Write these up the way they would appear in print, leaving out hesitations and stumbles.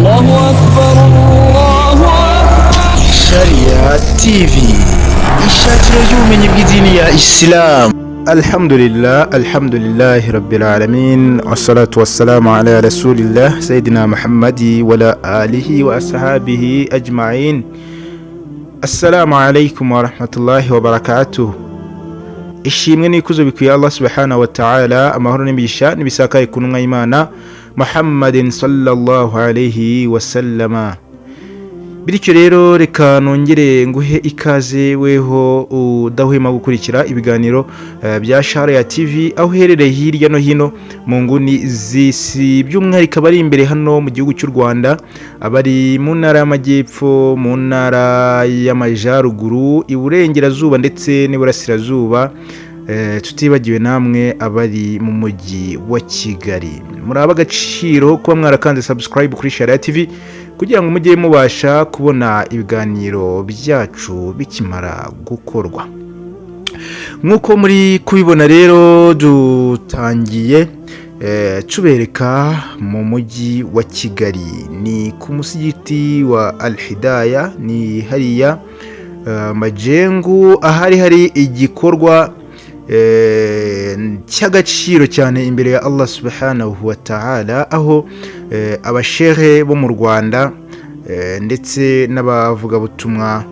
الله أكبر الله أكبر. Sharia TV, ishakiro ry'ubumenyi bw'idini ya Isilamu. Alhamdulillah, alhamdulillahi rabbil alamin, wassalatu wassalamu ala rasulillah sayyidina Muhammadi wala alihi wa ashabihi ajma'in. Assalamu alaikum wa rahmatullahi wa barakatuh. Ishimwe n'ikuzo bikwiye Allah subhanahu wa ta'ala, amahoro n'imigisha n'ibisakaye ku ntumwa y'Imana Muhammadin sallallahu alayhi wa sallama. Bityo rero, reka nongere nguhe ikaze, weho udahwema gukurikira ibiganiro bya Sharia TV, aho uherereye hirya no hino mu nguni z'isi, by'umwihariko abari imbere hano mu gihugu cy'u Rwanda, abari mu ntara y'Amajyepfo, mu ntara y'Amajyaruguru, Iburengerazuba ndetse n'Iburasirazuba, tutibagiwe namwe abari mu mujyi wa Kigali. Muri ab'agaciro kuba mwarakanze subscribe kuri Sharia TV kugira ngo mujye mubasha kubona ibiganiro byacu bikimara gukorwa. Nk'uko muri kubibona rero, dutangiye tubereka mu mujyi wa Kigali, ni ku musigiti wa Al Hidaya, ni hariya Majengo, ahari hari igikorwa cy'agaciro cyane imbere ya Allah subhanahu wa ta'ala, aho abashehe bo mu Rwanda ndetse n'abavugabutumwa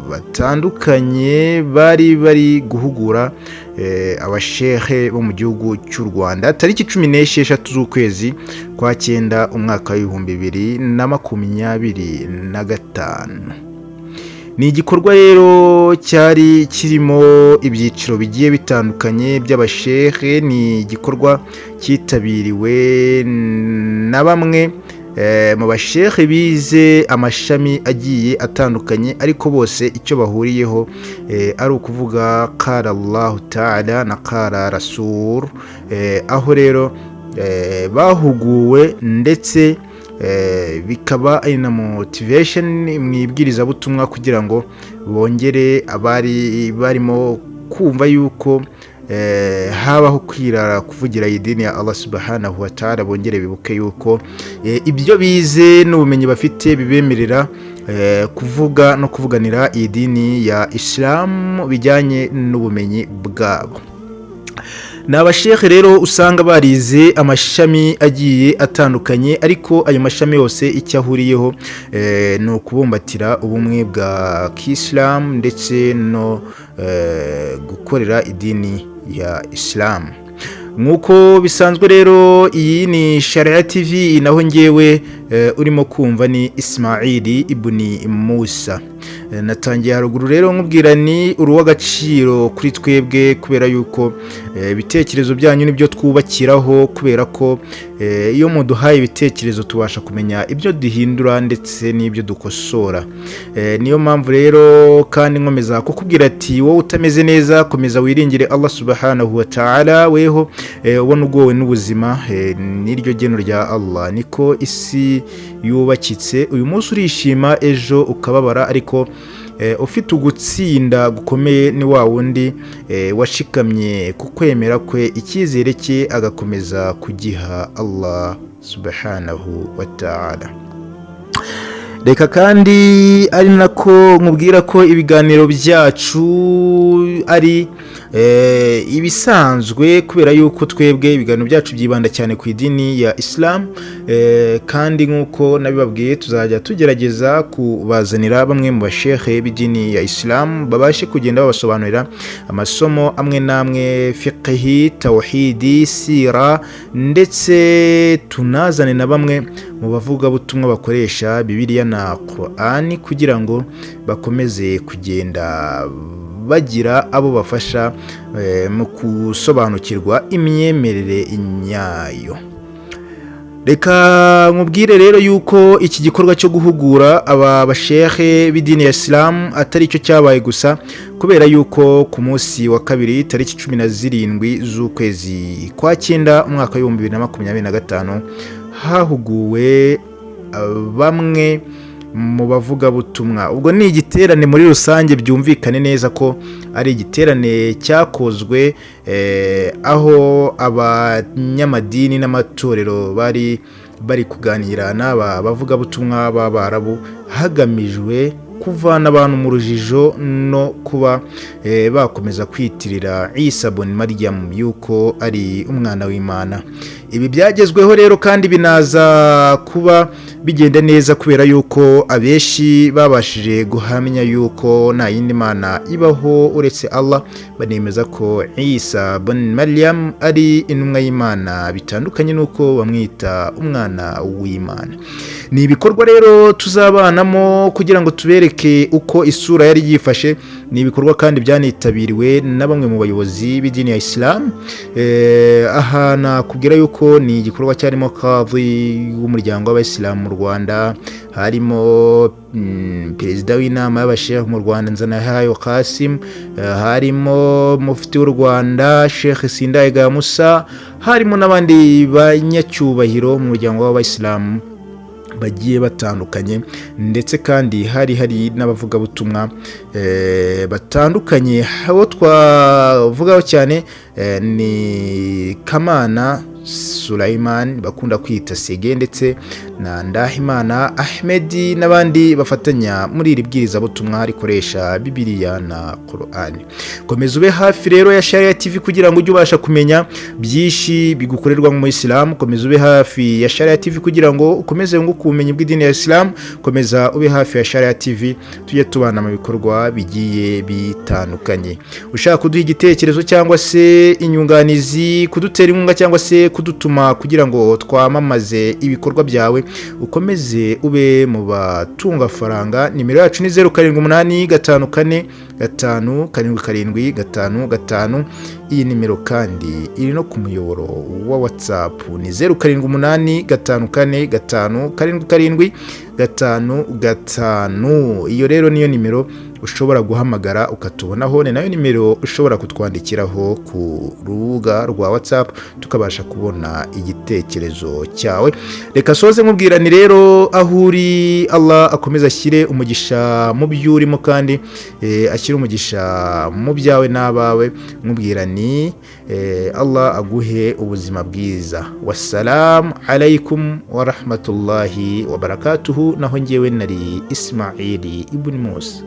batandukanye bari bari guhugura abashehe bo mu gihugu cy'u Rwanda, tariki 16 z'ukwezi kwa cyenda, umwaka wa 2025. Ni igikorwa rero cyari kirimo ibyiciro bigiye bitandukanye by'abashehe. Ni igikorwa cyitabiriwe na bamwe mu bashehe bize amashami agiye atandukanye, ariko bose icyo bahuriyeho ari ukuvuga qala Allahu ta'ala na qala rasul, aho rero bahuguwe ndetse bikaba ari na motivation mu ibwirizabutumwa, kugira ngo bongere abari barimo kumva yuko habaho kwirara kuvugira idini ya Allah subhanahu wa ta'ala, bongere bibuke yuko ibyo bize n'ubumenyi bafite bibemerera kuvuga no kuvuganira iyi dini ya Islam bijyanye n'ubumenyi bwabo. Ni abashehe rero usanga barize amashami agiye atandukanye, ariko ayo mashami yose icyo ahuriyeho ni ukubumbatira ubumwe bwa kisilamu ndetse no gukorera idini ya Isilamu. Nk'uko bisanzwe rero, iyi ni Sharia TV, naho ngewe urimo kumva ni Ismaili Ibni Musa. Natangiye haruguru rero nkubwira ni uruw'agaciro kuri twebwe, kubera yuko ibitekerezo byanyu nibyo twubakiraho, kubera ko iyo muduhaye ibitekerezo tubasha kumenya ibyo duhindura ndetse n'ibyo dukosora. Niyo mpamvu rero kandi nkomeza kukubwira ati: wowe utameze neza, komeza wiringire Allah subhanahu wa ta'ala. Weho ubona ugowe n'ubuzima, n'iryo geno rya Allah, niko isi yubakitse. Uyu munsi urishima, ejo ukababara, ariko Ufite ugutsinda gukomeye ni wa wundi washikamye ku kwemera kwe, icyizere cye agakomeza kugiha Allah subhanahu wa ta'ala. Reka kandi ari nako nkubwira ko ibiganiro byacu ari ibisanzwe, kubera yuko twebwe ibiganiro byacu byibanda cyane ku idini ya Islam, kandi nk'uko nabibabwiye, tuzajya tugerageza kubazanira bamwe mu bashehe b'idini ya Islam, babashe kugenda babasobanurira amasomo amwe n'amwe, fiqhi, tawhidi, sira, ndetse tunazane na bamwe mu bavugabutumwa bakoresha Bibiliya na Qur'ani kugira ngo bakomeze kugenda bagira abo bafasha mu gusobanukirwa imyemerere nyayo. Reka nkubwire rero yuko iki gikorwa cyo guhugura aba bashehe b'idini ya Isilamu atari cyo cyabaye gusa, kubera yuko ku munsi wa kabiri, tariki 17 z'ukwezi kwa cyenda, umwaka w'2025, hahuguwe bamwe mu bavugabutumwa. Ubwo ni igiterane muri rusange, byumvikane neza ko ari igiterane cyakozwe aho abanyamadini n'amatorero bari bari kuganira n'aba bavugabutumwa b'Abarabu, hagamijwe kuvana abantu mu rujijo no kuba bakomeza kwitirira Isa bun Maryam yuko ari umwana w'Imana. Ibi byagezweho rero kandi binaza kuba bigenda neza, kubera yuko abenshi babashije guhamya yuko nta yindi mana ibaho uretse Allah, banemeza ko Isa bun Maryam ari intumwa y'Imana, bitandukanye n'uko bamwita umwana w'Imana. Ni ibikorwa rero tuzabanamo kugira ngo tubereke uko isura yari yifashe. Ni ibikorwa kandi byanitabiriwe na bamwe mu bayobozi b'idini ya Isilamu. Aha nakubwira yuko ni igikorwa cyarimo kadhi w'umuryango w'Abayisilamu mu Rwanda, harimo perezida w'inama y'abasheikh mu Rwanda, Nzanahayo Kasim, harimo mufti w'u Rwanda, Sheikh Sindayigaya Musa, harimo n'abandi banyacyubahiro mu muryango w'Abayisilamu bagiye batandukanye, ndetse kandi hari hari n'abavugabutumwa batandukanye. Abo twavugaho cyane ni Kamana Sulaiman bakunda kwita Sege, ndetse na Ndahimana Ahmed, n'abandi bafatanya muri iri bwirizabutumwa rikoresha Bibiliya na Qur'an. Komeza ube hafi rero ya Sharia TV kugira ngo ujye ubasha kumenya byinshi bigukorerwa mu Islam. Komeza ube hafi ya Sharia TV kugira ngo ukomeze wunguke ubumenyi bw'idini ya Islam. Komeza ube hafi ya Sharia TV, tujye tubana mu bikorwa bigiye bitandukanye. Ushaka kuduha igitekerezo cyangwa se inyunganizi, kudutera inkunga cyangwa se kudutuma kugira ngo twamamaze ibikorwa byawe, ukomeze ube mu batunga faranga, nimero yacu ni 0785457755. Iyi nimero kandi iri no ku muyoboro wa WhatsApp, ni 0785457755. Iyo rero niyo nimero ushobora guhamagara ukatubonaho, ni nayo nimero ushobora kutwandikiraho ku rubuga rwa WhatsApp, tukabasha kubona igitekerezo cyawe. Reka soze nkubwira ni rero, aho uri, Allah akomeza ashyire umugisha mu byo urimo, kandi ashyire umugisha mu byawe n'abawe. Nkubwira ni Allah aguhe ubuzima bwiza. Wassalamu alaikum wa rahmatullahi wa barakatuhu. Naho ngewe nari Ismaili ibn Musa.